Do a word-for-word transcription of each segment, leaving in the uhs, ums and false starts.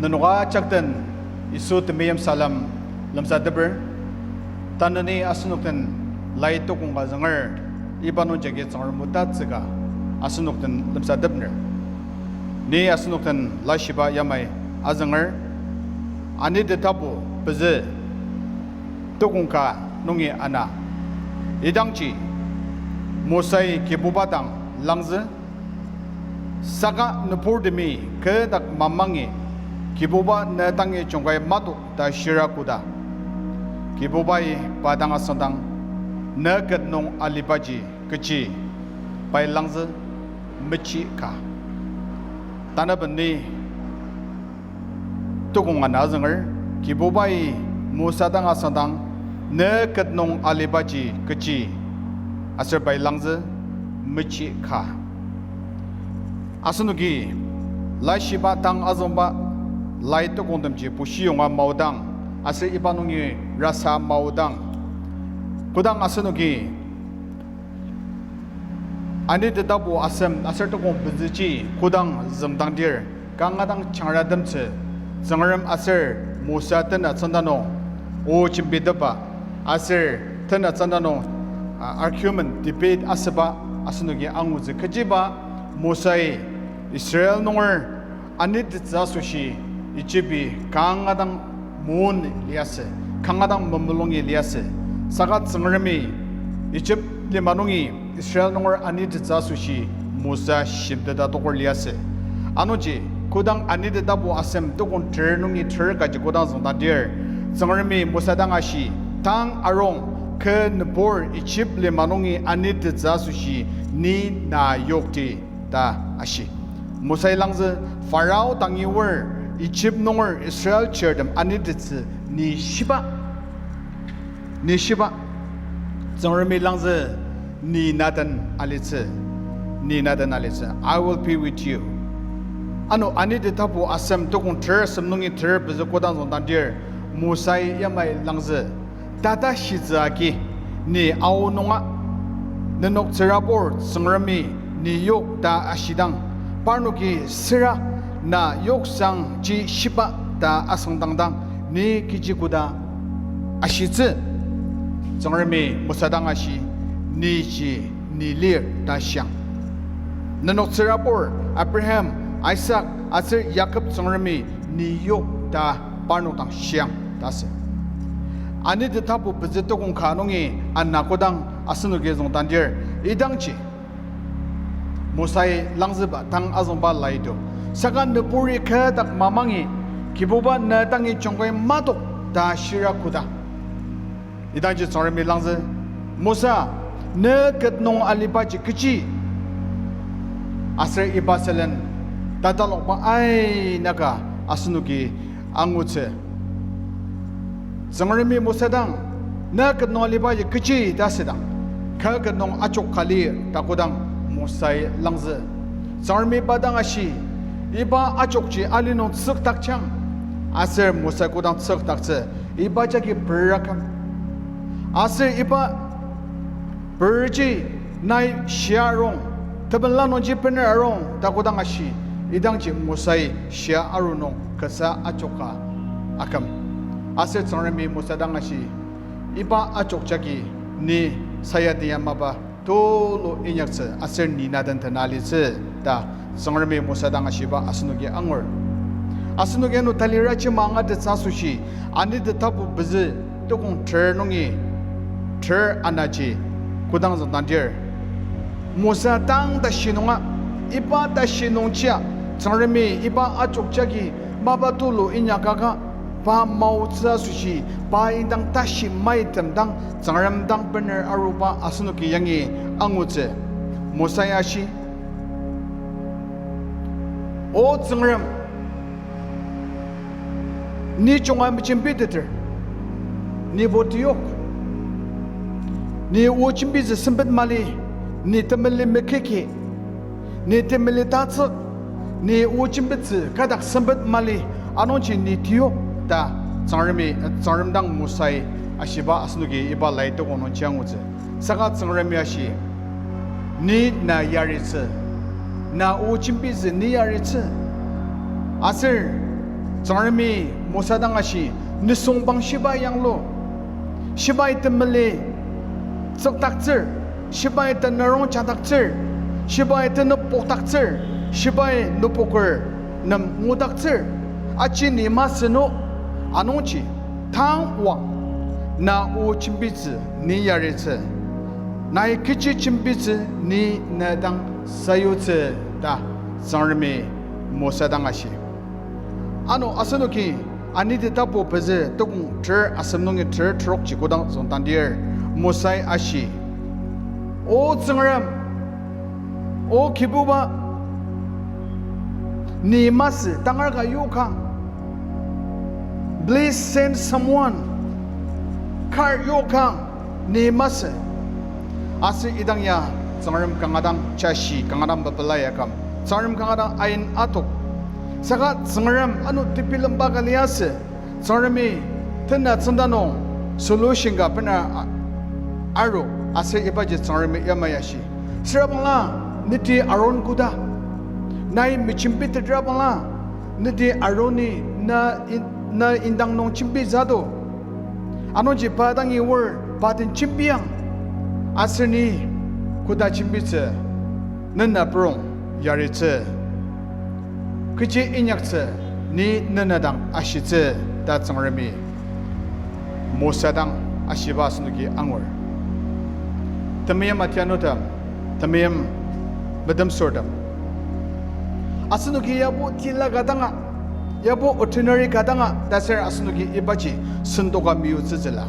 Nenok ajak den Yisu temeim salem lemsateper. Tanü ni asenok den lai tokong ka zünger, iba nungjagi Tsüngrem otatsüka asenok den lemsatepner. Ni asenok den laishiba yamai azünger, Anidi tapu pezü tokong ka nungi ana. Idangji Mosai Kibuba dang langzü, saka nüburtemi kü dak mamangi Kibuba ne dangi jungkai matok ta shira koda, Kibubai pa dang asüngdang, ne ket nung alibaji kechi? Pai langzü, mechi ka. Tanaben ni tokong ana azünger, Kibubai Mosa dang asüngdang, ne ket nung alibaji kechi? Aser pai langzü, mechi ka. Asenoki laishiba tang azüngba lai tokongtemji pushiyonga maodang, aser iba nungi rasa maodang, kodang asenoki Anidi tapu asem aser tokong pezüji kodang züngdangdir, kanga dang changratemtsü, Tsüngrem aser Mosa tena tsüngda nung o jembitepba, aser tena tsüngda nung, ah, argument, debate asüba asenoki angutsü. Kechiba Mosai Israel nunger anitettsü asoshi Egypt-i kanga dang moon liasü, kanga dang memulungi liasü. Saka Tsüngremi Egypt lima nungi Israel nunger anitettsü asoshi Mosa shimteta toker liasü. Anungji kodang Anidi tapu asem tokong ter nungi ter kaji kodang züngdangdir, Tsüngremi Mosa dang ashi, tang arung, kü nübur Egypt lima nungi anitettsü asoshi ni na yokti ta ashi. Mosai langzü, Pharaoh dangi oar Egypt nunger Israel chirtem anitettsü ni shiba? Ni shiba? Tsüngremi langzü, ni na den alitsü. Ni na den alitsü. I will be with you. Ano Anidi tapu asem tokong ter asem nungi ter pezü kodang züngdangdir, Mosai yamai langzü, tata shitsü agi, ni aonunga, nenok tsürabur Tsüngremi ni yok ta ashidang, parnoki süra na yoksangji shiba ta asüngdangdang, ni kechi koda ashitsü? Tsüngremi Mosa dang ashi, ni ji ni lir ta shiang. Nenok tsürabur Abraham, Isaac aser Jakob Tsüngremi ni yok ta parnok dang shiang ta asü. Anidi tapu pezü tokong ka nungi ana kodang asenoki züngdangdir, idangji Mosai langzüba tang azüngba lai to, saka nüburi kü dak mamangi Kibuba ne dangi jungkai matok ta shira koda, idangji Tsüngremi langzü, Mosa, ne ket nung alibaji kechi? Aser iba sülen tatalokba aina ka asenoki angutsü. Tsüngremi Mosa dang, ne ket nung alibaji kechi ta asüdang, kü ket nung ajok ka lir ta kodang Mosai langzü, Tsüngremi pa dang ashi, iba ajokji ali nung tsükdakjang. Aser Mosai kodang tsükdaktsü, iba jagi per aküm. Aser iba perji nai shia arung, tepela nungji bener arung ta kodang ashi, idangji Mosai shia aru nung kasa ajok ka aküm. Aser Tsüngremi Mosa dang ashi, iba ajok jagi ni sayadi ya mapa tulu inyaktsü aser ni na den tena alitsü ta Tsüngremi Mosa dang ashiba asenoki angur. Asenoki ano taliraji ma angatettsü asoshi, Anidi tapu pezü tokong ter nungi ter anaji kodang züngdangdir, Mosa tang tashi nunga, iba tashi nungjia, Tsüngremi iba ajok jagi mapa tulu inyakaka, pa maotsü asoshi, pa indang tashi maitem dang Tsüngrem dang bener aruba asenoki yangi angutsü. Mosai ashi, O Tsüngrem, ni junga mejembiteter, nibo tiyok. Ni o jembitsü sempet mali, ni temeli mekeki, ni temeli tatsük, ni o jembitsü kadak sempet mali, anungji ni tiyok ta Tsüngremi, Tsüngrem dang Mosai ashiba asenoki iba lai tokong nungji angutsü. Saka Tsüngremi ashi, ni na yaritsü, na o jembitsü ni yaritsü. Aser Tsüngremi Mosa dang ashi, nisung bang shibai yanglu, shibai temeli tsükdaktsür, shibai tenarong jadaktsür, shibai tenüp pokdaktsür, shibai nüpoker nem ngudaktsür. Aji ni masü no, anungji tang oang, na o jembitsü ni yaritsü, nai kechi jembitsü ni ne dang sayutsü ta Tsüngremi Mosa dang ashi. Ano asenoki Aniti tapu pezü tukong ter asem nungi ter terokji kodang züngdangdir, Mosai ashi, O Tsüngrem, O Kibuba, ni masü tangar ka yokang. Please send someone. Kar yokang, ni masü. Aser idang ya Tsüngrem kanga dang jashi, kanga dang bapela yaküm, Tsüngrem kanga dang ain atok. Saka Tsüngrem ano tebilemba ka liasü. Tsüngremi tena tsüngda nung solution ka bena a-, aru, aser ibaji Tsüngremi yamai ashi, Süra bangla, neti Aron koda? Nai mejembitetra bangla, neti Aroni na in-, na indang nung jembitsü do. Anungji pa dangi oar, pa den jembiang. Aser ni koda jembitsü, nena prong yaritsü, kechi inyaktsü ni nena dang ashitsü ta Tsüngremi Mosa dang ashiba asenoki angur. Temeim atianutem, temeim metemsürtem, asenoki yabo tila ka danga, yabo ordinary ka danga ta ser asenoki ibaji sendoka meyutsütsüla.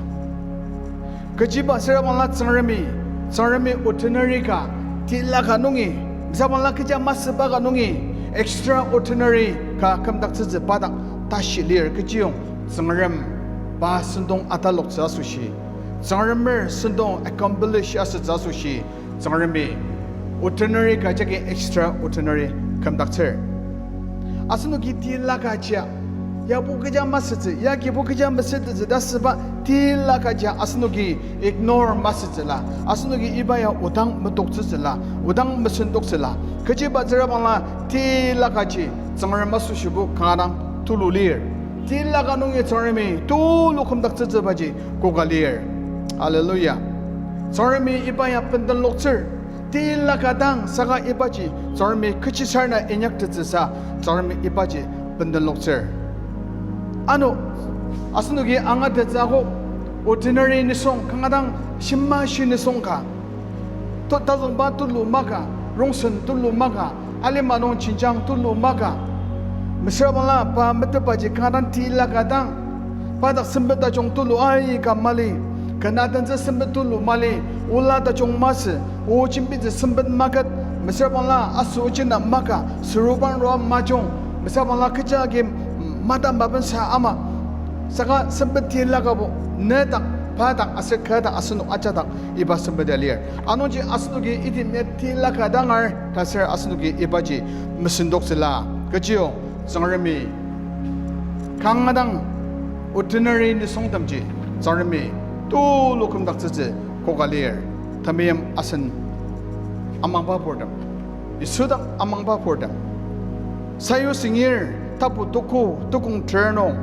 Kechiba süra bangla Tsüngremi, Tsüngremi ordinary ka, tila ka nungi, mesüra bangla kecha masüba ka nungi, extraordinary ka kümdaktsütsü pa dak tashi lir. Kechiyong Tsüngrem pa sentong ataloktsü asoshi, Tsüngremer sentong accomplish asütsü asoshi, Tsüngremi ordinary ka jagi extraordinary kümdaktsür. Asenoki tila ka jia, yabo kecha masütsü, ya kibo kecha masütsü ta süba tila ka jia asenoki ignore masütsüla, asenoki iba ya odang metoktsütsüla, odang mesendoktsüla. Kechiba süra bangla tila kaji Tsüngrem asoshibo kanga dang tulu lir. Tila ka nungi Tsüngremi tulu kümdaktsütsübaji koka lir. Hallelujah. Tsüngremi iba ya bendenloktsür. Tila ka dang saka ibaji Tsüngremi kechisarena inyaktettsüsa Tsüngremi ibaji bendenloktsür. Ano, asenoki angatettsü akok, ordinary nisung kanga dang shima shi nisung ka, to tazüngba tulu maka, rongsen tulu maka, alima nung jenjang tulu maka, mesüra bangla pa metetbaji kanga dang tila ka dang, pa dak sempet tajung tulu aika mali, kena tentsü sempet tulu mali, ola tajung masü, o jembitsü sempet maket, mesüra bangla aso ojina maka, sorubang rua majung, mesüra bangla kecha agi mata mapensa ama, saka sempet tila kabo, ne dak, pa dak, aser ka dak, asenok ajak dak, iba sempet ya lir. Anungji asenoki item ya tila ka dangar ta ser asenoki ibaji mesendoktsüla. Kechiyong Tsüngremi kanga dang ordinary nisungtemji Tsüngremi tulu kümdaktsütsü koka lir. Temeim asen amangba purtem, Yisu dak amangba purtem, Sayu singir tapu tuku tukong ter nung,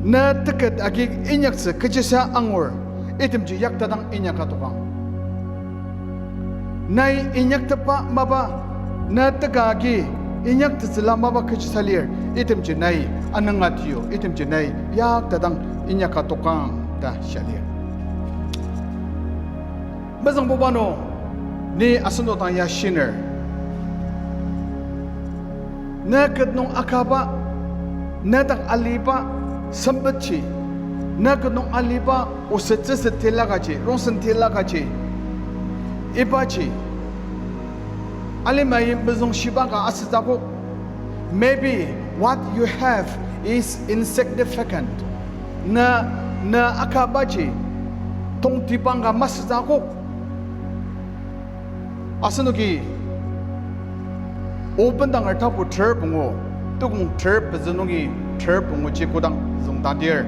ne teket agi inyaktsü kechisa angur, itemji yaktadang inyaka tokang. Nai inyaktepa mapa, ne teka agi inyaktettsüla mapa kechisa lir, itemji nai anenga tiyu, itemji nai yaktadang inyaka tokang ta shia lir. Mezüngbuba nung, ni asenok dang ya shiner. Ne ket nung akaba, ne dak aliba sempetji, ne ket nung aliba osettsüset tila kaji, rongsen tila kaji, ibaji alimai mezüngshiba ka asütsü akok. Maybe what you have is insignificant. Na, na akabaji tongtibang ka masütsü akok. Asenoki Obendanger tapu ter pungu, tukong ter pezü nungi ter punguji kodang züngdangdir,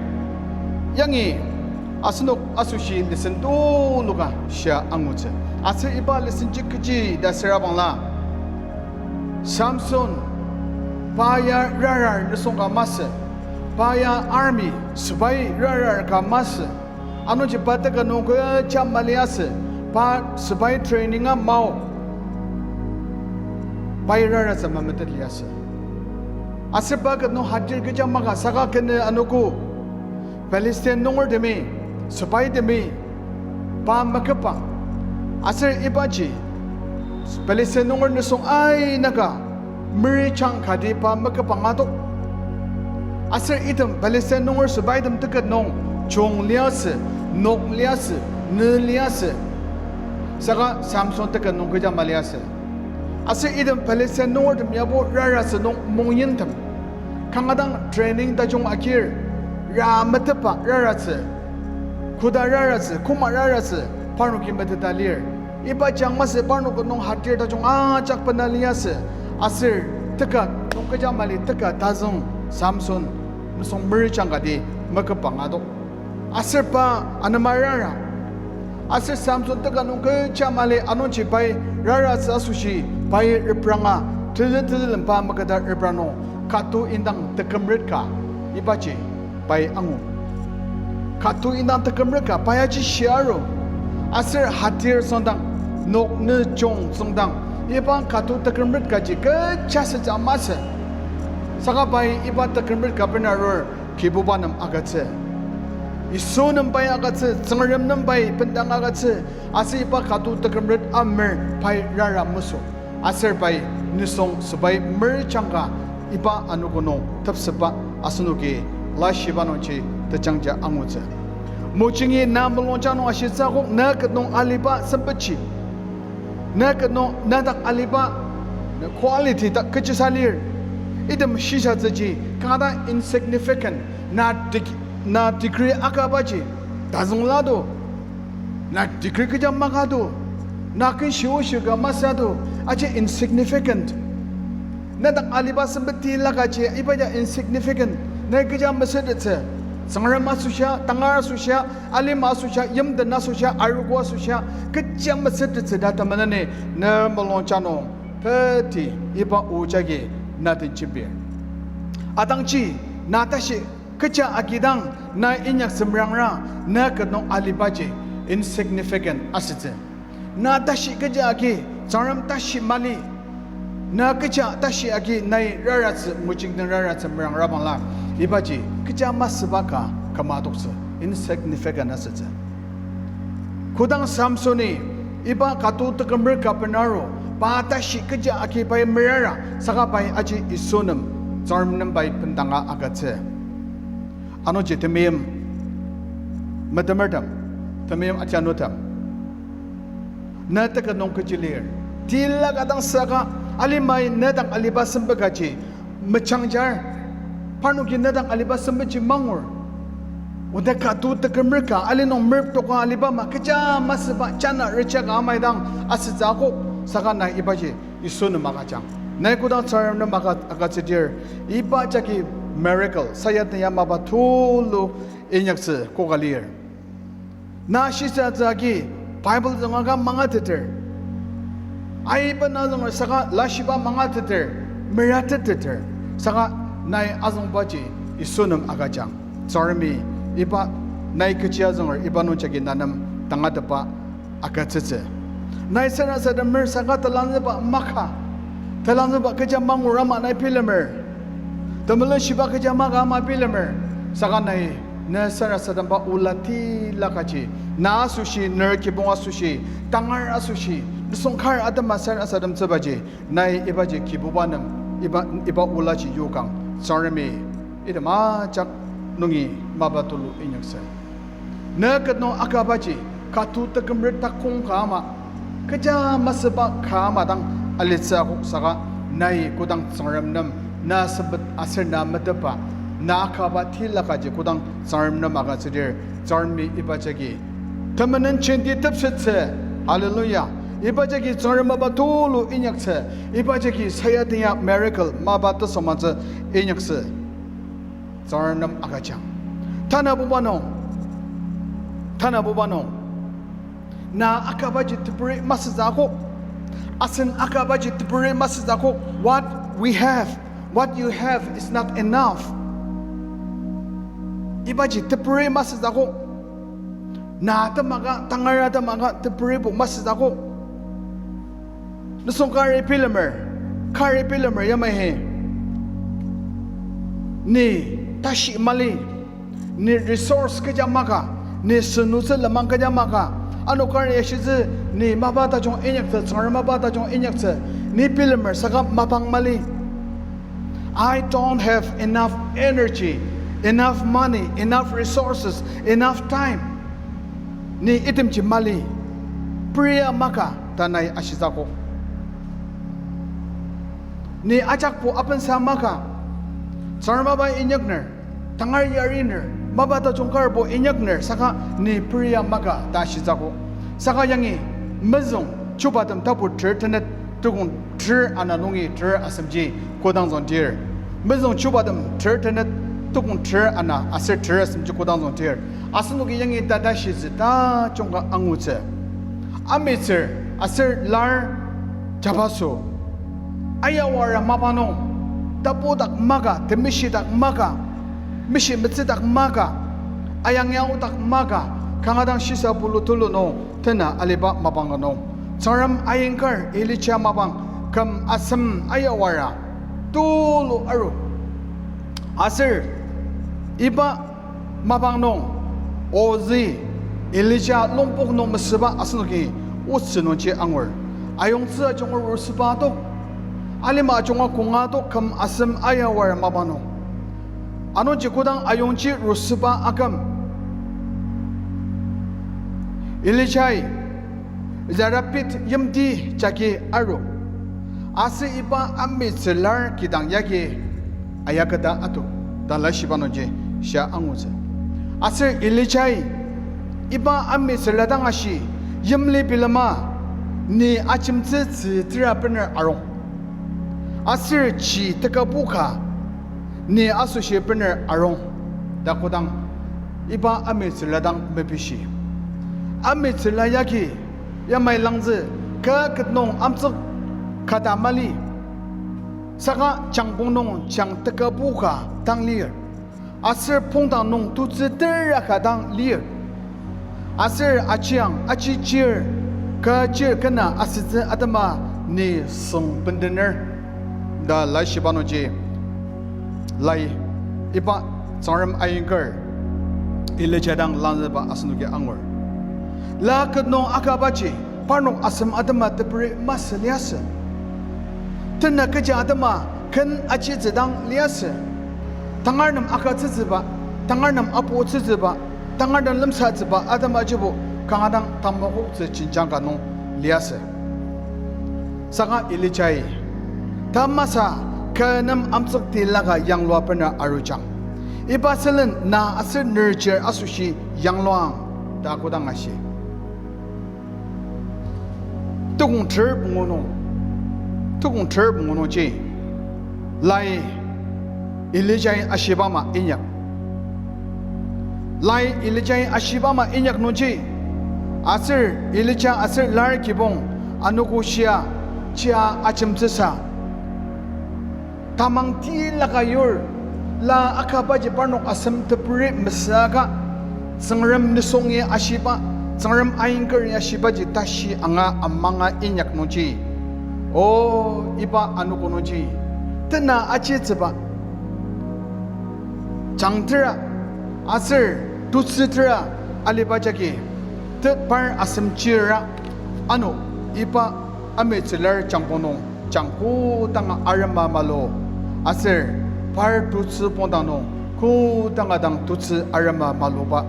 yangi asenok asoshi lesson tuluka shia angutsü. Aser iba lessonji kechi ta süra bangla, Samson Pa ya rarar nisung ka masü. Pa ya army, sepai rarar ka masü. Anungji pa teka nung kecha mali asü. Pa sepai training a mao. Pai raratsü mametet liasü. Aser pa ket nung hatir kecha maka saka kenü anogo Palestine nungertemi, sepaitemi, pa meküpang. Aser ibaji, Palestine nunger nisung aina ka, merichang kati pa meküpang adok. Aser item Palestine nunger sepaitem teket nung, jung liasü, nok liasü, nü liasü. Saka Samson teket nung kecha mali asü. Aser item Palestine nungertem yabo raratsü nung mongyimtem. Kanga dang training tajung agir, ra metetba raratsü, koda raratsü, koma raratsü, parnoki meteta lir. Iba jang masü parnok nung hatir tajung ajak bena liasü, aser teka nung kecha mali teka tazüng Samson nisung merichang kati meküpang adok. Aser pa anema rara. Aser Samson teka nung kecha mali anungji pai raratsü asoshi pai repranga, tezü tezülen pa meketa reprang nung, kato indang tekümret ka, ibaji pai angu. Kato indang tekümret ka pai aji shia aru. Aser hatir tsüngdang, nok nü jung tsüngdang, iba kato tekümret kaji kecha süja masü. Saka pai iba tekümret ka bena arur Kibuba nem agütsü. Yisu nem pai agütsü, Tsüngrem nem pai bendang agütsü, aser iba kato tekümret amer pai rara mesü. Aser pai nisung sepai merichang ka iba anogo nung tepsetba asenoki lashiba nungji tejangja angutsü. Mojingi na mulungjang nung ashitsü akok, na ket nung aliba sempetji, na ket nung na dak aliba quality dak kechisa lir. Item shishatsüji kanga dang insignificant, na deg-, na degree akabaji tazüngla do, na degree kecha maka do, na ken shioshi ka masü do, aji insignificant. Na dak aliba sempet tila kaji iba ya insignificant. Na kecha mesütettsü. Tsüngrem asoshia, tangar asoshia, alima asoshia, yimden asoshia, arogo asoshia, kecha mesütettsü ta temeneni, na mulungjang nung peti iba o jagi na den jembir. Atangji, na tashi kecha agidang na inyaktsü merangra, na ket nung alibaji insignificant asütsü. Na tashi kecha agi, Tsüngrem tashi mali. Na kecha tashi agi nai raratsü, mojing den raratsü merangra bangla, ibaji kecha masüba ka küma adoktsü, insignificant asütsü. Kodang Samsoni iba kato tekümret ka benaru, pa tashi kecha agi pai merara, saka pai aji Yisu nem, Tsüngrem nem pai bendanga agütsü. Anungji temeim metemertem, temeim atianutem, na teka nung kechi lir? Tila ka dang saka, alimai na dang aliba sempet kaji mechangjar. Parnoki na dang aliba sempetji mangur. Oda kato tekümret ka ali nung mereptoka aliba ama kecha masüba jana rejaka amai dang asütsü akok, saka nai ibaji Yisu nem agüjang. Nai kodang Tsüngrem nem aka-, agütsüdir, iba jagi miracle, sayatenya mapa tulu inyaktsü koka lir. Na shisatsü agi Bible züngaka mangateter. Aiba na zünger saka lashiba mangateter, merateteter. Saka nai azüngbaji Yisu nem agüjang. Tsüngremi iba nai kechi azünger iba nung jagi na nem tangatetba agütsütsü. Nai sarasademer saka telangzüba maka, telangzüba kecha mangur ama nai bilemer. Temelenshiba kecha maka ama bilemer. Saka nai, na sarasademba ola tila kaji, na asoshi, ner kibong asoshi, tangar asoshi, nisung kar atema sarasademtsübaji, nai ibaji Kibuba nem, iba, iba olaji yokang. Tsüngremi item ajak nungi mapa tulu inyaktsü. Na ket nung akabaji, kato tekümret takong ka ama, kecha masüba ka ama dang alitsü akok saka, nai kodang Tsüngrem nem na sempet aser na metetba, na akaba tila kaji kodang Tsüngrem nem agütsüdir, Tsüngremi iba jagi temenen jenti tepsettsü. Hallelujah. Iba jagi Tsüngrem mapa tulu inyaktsü. Iba jagi sayatenya miracle mapa tesüngmangtsü inyaktsü. Tsüngrem nem agüjang. Tanabuba nung, tanabuba nung, na akabaji teperi masütsü akok. Asen akabaji teperi masütsü akok. What we have, What you have is not enough. Ibaji teperi masütsüogo. Na temaka, tangar temaka, teperibo masütsüogo. Nisung kari bilemer, kari bilemer yamai he. Ni tashi mali, ni resource kecha maka, ni sünutsü lenmang kecha maka, ano kari ashitsü, ni mapa tajung inyaktsü, Tsüngrem mapa tajung inyaktsü, ni bilemer saka mapang mali. I don't have enough energy, enough money, enough resources, enough time. Ni itemji mali, peria maka ta nai ashitsüogo. Ni ajakbo apensa maka, Tsüngrem mapa inyakner, tangar yariner, mapa tajung karbo inyakner, saka ni peria maka ta ashitsüogo. Saka yangi, mezüng chubatem tapu ter tenet tukong ter ana nungi ter asemji kodang züngdir. Mezüng chubatem ter tenet tukong ter ana aser ter asemji kodang züngdir. Asenoki yangi tatashitsü tajung ka angutsü. Amitsür aser lar jabaso. Ayawara mapa nung, tapu dak maka, temeshi dak maka, meshi metsü dak maka, ayangyao dak maka, kanga dang shisa pulu tulu nung tena aliba mapang ka nung, Tsüngrem ayingker Elija mapang küm asem ayawara tulu aru. Aser iba mapang nung, ozü Elija longpok nung mesüba asenoki otsü nungji angur. Ayongtsü ajunger rosüba tok, alima ajunger konga tok küm asem ayawara mapang nung. Anungji kodang ayongji rosüba aküm, Elijai Zarephath yimti jagi aru. Aser iba amitsülar kidang yagi ayaketa atu, ta laishiba nungji shia angutsü. Aser Elijai iba amitsüla dang ashi, yimli bilema, ni ajemtsü tzü tera bener arung. Aser chi tekabu ka ni asoshi bener arung, ta kodang iba amitsüla dang mepishi. Amitsüla yagi yamai langzü, kü ket nung amtsük kata mali. Saka jangpong nung jang tekabu ka dang lir. Aser pongdang nung tutsü tera ka dang lir. Aser ajiang, aji chir, kü chir kena asütsü atema ni süng bendener, ta laishiba nungji lai iba Tsüngrem ayingker Elija dang langzüba asenoki angur. La ket nung akabaji parnok asem atema teperi masü liasü. Tena kecha atema ken achitsü dang liasü. Tangar nem akatsütsüba, tangar nem aputsütsüba, tangar nem lemsatsüba atema jibo kanga dang tamakoktsü jenjang ka nung liasü. Saka Elijai, tamasa kü nem amtsük tilaka yanglua bener arujang, iba sülen na aser nerchir asoshi yangluang, ta kodang ashi. Tukong ter pungu nung, tukong ter pungu nungji, lai Elijai ashiba ama inyak. Lai Elijai ashiba ama inyak nungji, aser Elija aser lar kibong anogo shia, chia ajemtsüsa tamang tilaka yur, la akabaji parnok asem teperi mesüaka, Tsüngrem nisungi ashiba, Tsüngrem ainkeri ashibaji tashi anga amanga inyak nungji, o, iba anogo nungji, tena ajitsüba jangtera aser tutsütera aliba jagi, tepar asem chira, ano iba amitsülar jangpong nung jang kodanga arema malu, aser par tutsü pongdang nung kodanga dang tutsü arema maluba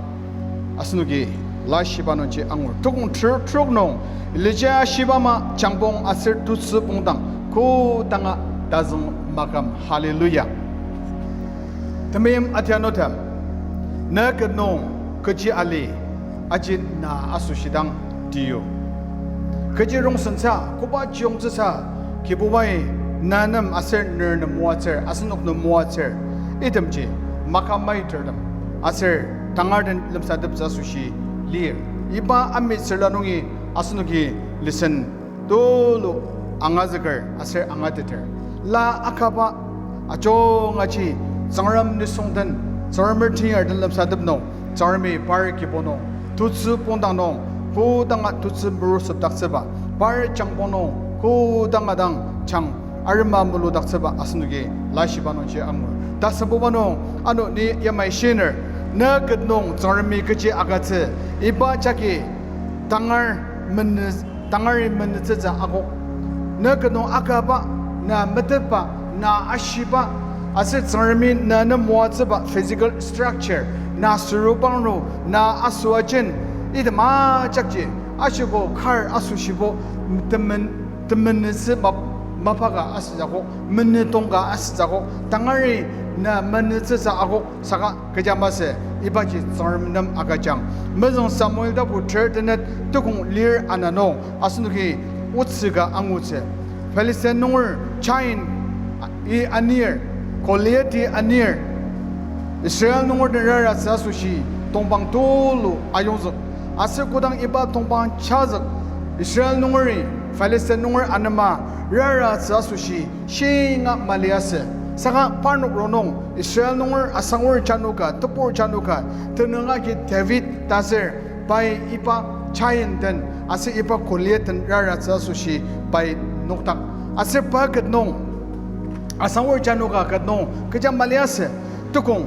asenoki laishiba nungji angur. Tukong ter trok nung, Elija ashiba ama jangpong aser tutsü pongdang kodanga tazüng maküm. Hallelujah. Temeim atianutem, na ket nung kechi ali, aji na asoshidang tiyu. Kechi rongsensa, koba chiyongtsüsa, Kibubai na nem aser ner nem moatsür, asenok nem moatsür, itemji makamai tertem aser tangar den lemsateptsü asoshi lir. Iba amitsürla nungi asenoki lesson tulu angazüker aser angateter. La akaba Ajungaji Tsüngrem nisung den, Tsüngremer tenyar den lemsatep nung, Tsüngremi par kibong nung, tutsü pongdang nung, kodanga tutsü merusüpdaktsüba, par jangpong nung, kodanga dang jang arema muludaktsüba asenoki laishiba nungji angur. Tasembuba nung, ano ni yamai shiner, na ket nung Tsüngremi kechi agütsü, iba jagi tangar mene- tangari menütsütsü akok. Na ket nung akaba, na metetba, na ashiba, aser Tsüngremi na nem moatsüba physical structure, na sürupangru, na asüajen, item ajakji, ashiko kar asushibo, temen- temenütsü map- mapa ka asütsü akok, menetong ka asütsü akok, tangari na menütsütsü akok, saka kecha masü, ibaji Tsüngrem nem agüjang. Mezüng Samuel tapu ter tenet tukong lir ana nung, asenoki otsü ka angutsü. Palestine nunger giant-i anir, Goliath-i anir, Israel nunger den raratsü asoshi tongpang tulu ayongzük. Aser kodang iba tongpang chazük, Israel nungeri Palestine nunger anema raratsü asoshi shinga maliasü. Saka parnok rongnung Israel nunger asangur jano ka, tebur jano ka, tenüng agi David ta aser pai iba giant den, aser iba Goliath den raratsü asoshi pai nokdak. Aser pa ket nung, asangur jano ka ket nung, kecha maliasü, tukong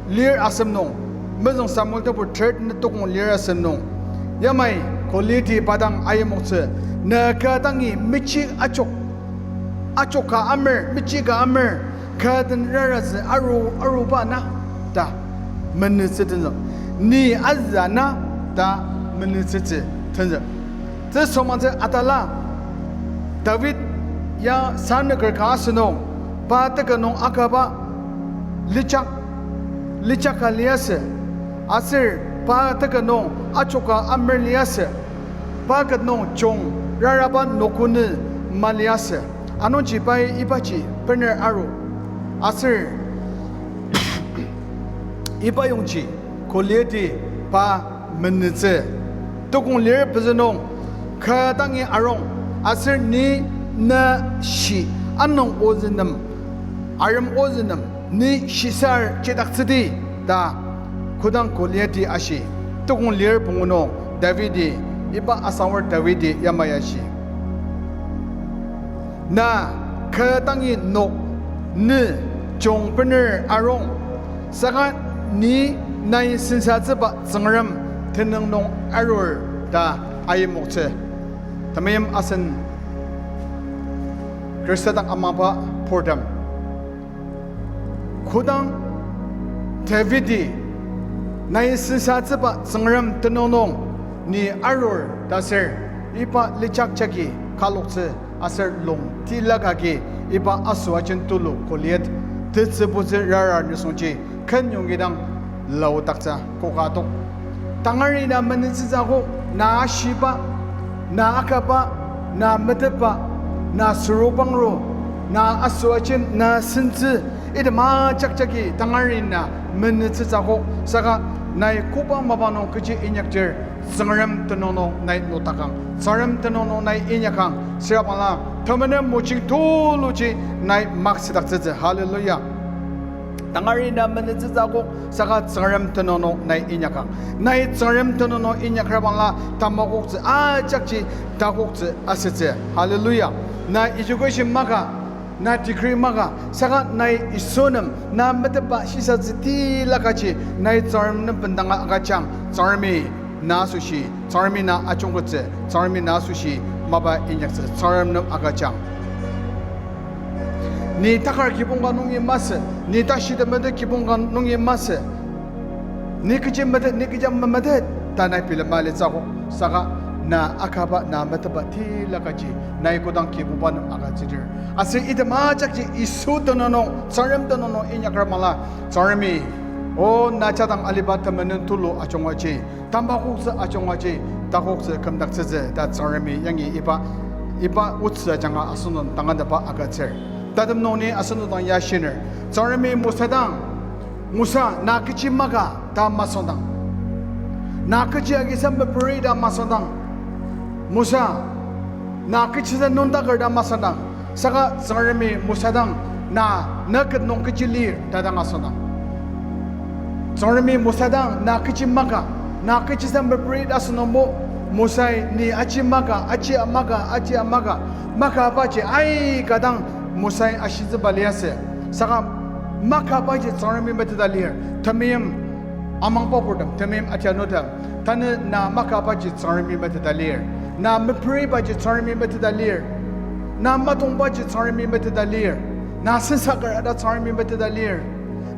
lir asem nung, Mezüng Samuel tapu ter tenet tukong lir asem nung, yamai Goliath-i pa dang ayimoktsü, na kü dangi mechi achok, achok ka amer, mechi ka amer, kü den raratsü aru, aruba na, ta menütsü tenzük. Ni azü na, ta menütsütsü tenzük. Tesüngmangtsü atala, David ya sanüker ka asünung, pa teka nung akaba lijak, lijak ka liasü, aser pa teka nung achoka amer liasü, pa ket nung jung raraba nokoni maliasü. Anungji pai ibaji bener aru. Aser iba yongji Goliath-i pa menütsü. Tukong lir pezü nung, kü dangi arung, aser ni na shi anung ozü nem, arem ozü nem, ni shisar chidaktsüdi, ta kodang Goliath-i ashi. Tukong lir pungu nung David-i, iba asangur David-i yamai ashi, na kü dangi nok, ni jung bener arung, saka ni nai sensatsüba Tsüngrem tenüng nung arur ta ayimoktsü. Temeim asen Khrista dak amangba purtem. Kodang David-i nai sensatsüba Tsüngrem tenüng nung ni arur ta aser, iba lijak jagi kaloktsü aser lung tilak agi iba asüajen tulu Goliath tetsübutsü rarar nisungji ken yongidang laodaktsü koka tok. Tangari na menütsütsü akok, na ashiba, na akaba, na metetba, na sürupangru, na asüajen, na sentsü, item ajak jagi tangari na menütsütsü akok, saka nai koba mapa nung kechi inyakdir, Tsüngrem tenüng nung nai notakang, Tsüngrem tenüng nung nai inyakang, sürabangla temenen mojing tuluji nai maksüdaktsütsü. Hallelujah. Tangari na menütsütsü akok, saka Tsüngrem tenüng nung nai inyakang. Nai Tsüngrem tenüng nung inyakrabangla tamakoktsü ajakji takoktsü asütsü. Hallelujah. Na education maka, na degree maka, saka nai Yisu nem na metetba shisatsü tilakaji nai Tsüngrem nem bendanga agüjang, Tsüngremi na asoshi, Tsüngremi na ajungkettsü, Tsüngremi na asoshi mapa inyaktsü, Tsüngrem nem agüjang. Ni takar kibong ka nungi masü, ni tashi temetet kibong ka nungi masü, ni kechi metet, ni kecha memetet, ta nai bilema litsü akok, saka na akaba, na metetba tilakaji nai kodang Kibuba nem agütsüdir, aser item ajakji Yisu tenüng nung, Tsüngrem tenüng nung inyakra mala, Tsüngremi, o, na jadang aliba temenen tulu ajungaji, tamakoktsü ajungaji, takoktsü kümdaktsütsü ta Tsüngremi yangi iba, iba otsü ajanga asenok dang tangatetba agütsür. Tatem nung ni asenok dang ya shiner, Tsüngremi Mosa dang, Mosa, na kechi maka ta masüngdang, na kechi agisa meperi ta masüngdang, Mosa, na kechisa nüngdaker ta masüngdang, saka Tsüngremi Mosa dang, Na, na ket nung kechi lir ta dang asüngdang. Tsüngremi Mosa dang na kechi maka, na kechisa meperi ta asünungbo, Mosai ni aji maka, aji maka, aji maka, makabaji aika dang Mosai ashitsüba liasü. Saka makabaji Tsüngremi meteta lir, temeim amangba purtem, temeim atianutem, tanü na makabaji Tsüngremi meteta lir. Na meperibaji Tsüngremi meteta lir. Na matongbaji Tsüngremi meteta lir. Na sensaker ta Tsüngremi meteta lir.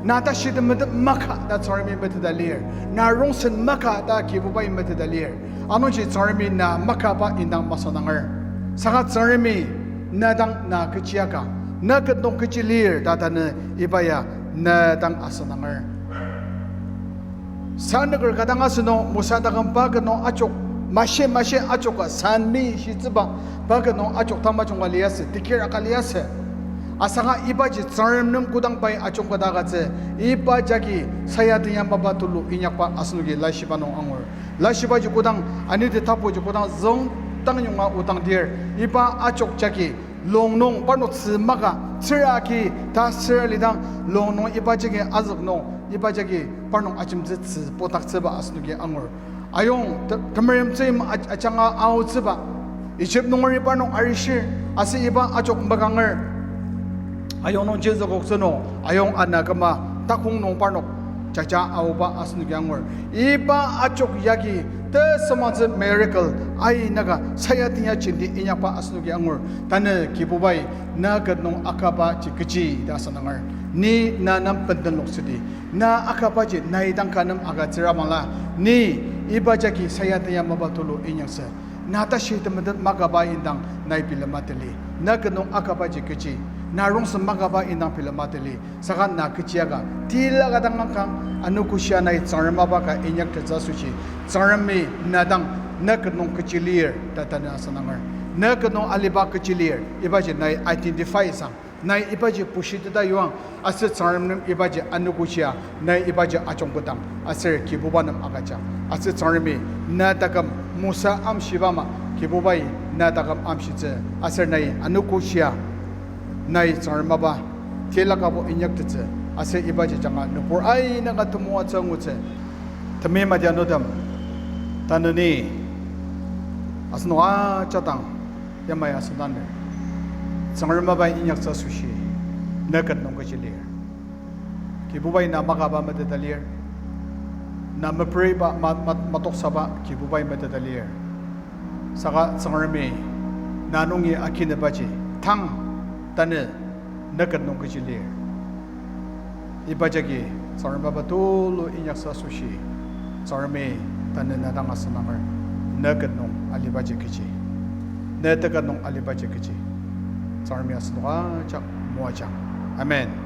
Na tashi temetet maka ta Tsüngremi meteta lir. Na rongsen maka ta Kibubai meteta lir. Anungji Tsüngremi na makaba indang masüngdanger. Saka Tsüngremi na dang na kechi aka, na ket nung kechi lir ta tanü iba ya na dang asüngdanger. Sanaker ka dang asünung, Mosa taküm pa ket nung ajok, mashi mashi ajok ka, san mishitsüba, pa ket nung ajok tamajung ka liasü, tekir aka liasü. Asanga ibaji Tsüngrem nem kodang pai ajungketa agütsü, iba jagi sayatenya mapa tulu inyakba asenoki laishiba nung angur. Laishibaji kodang, anidi tapuji kodang züngdang yonga odang dir, iba ajok jagi lung nung parnok tzü maka, tzüraki ta süra lidang, lung nung iba jagi azük nung, iba jagi parnok ajemtsü tzü putaktsüba asenoki angur. Ayong te-, temerem tzüyim a-, ajanga aotsüba, Egypt nungeri parnok arishir, aser iba ajok makanger. Ayong nung jezükoktsü nung, ayong ana küma takong nung parnok jaja aoba asenoki angur. Iba ajok yagi tesüngmangtsü miracle, aika sayatenya jenti inyakba asenoki angur. Tanü Kibubai, na ket nung akabaji kechi ta asüngdanger. Ni na nem bendenloktsüdi. Na akabaji nai dang ka nem agütsüra bangla, ni iba jagi sayatenya mapa tulu inyaktsü. Na tashi temetet makaba indang nai bilema tali. Na ket nung akabaji kechi. Na rongsen makaba indang bilema tali. Saka na kechi aka, tila ka dang akang, anogoshia nai Tsüngrem mapa ka inyaktettsü asoshi, Tsüngremi na dang, na ket nung kechi lir ta tanü asüngdanger. Na ket nung aliba kechi lir, ibaji nai identify sang, nai ibaji bushiteta yuang, aser Tsüngrem nem ibaji anogoshia, nai ibaji ajungketang, aser Kibuba nem agüjang. Aser Tsüngremi na taküm Mosa amshiba ama, Kibubai na taküm amshitsü, aser nai anogoshia, nai Tsüngrem mapa tila kabo inyaktettsü, aser ibaji ajanga nübur aina ka temoatsü ngutsü. Temeim atianutem, tanü ni asenok ajak dang yamai asüngdanger. Tsüngrem mapa inyaktsü asoshi, na ket nung kechi lir. Kibubai na makaba meteta lir. Na meperiba, ma-, ma-, matoksaba Kibubai meteta lir. Saka Tsüngremi na nungi akinebaji, tang, tanü, na ket nung kechi lir. Iba jagi Tsüngrem mapa tulu inyaktsü asoshi, Tsüngremi tanü na dang asüngdanger, na ket nung alibaji kechi, na teka nung alibaji kechi. Tsüngremi asenok ajak moajang. Amen.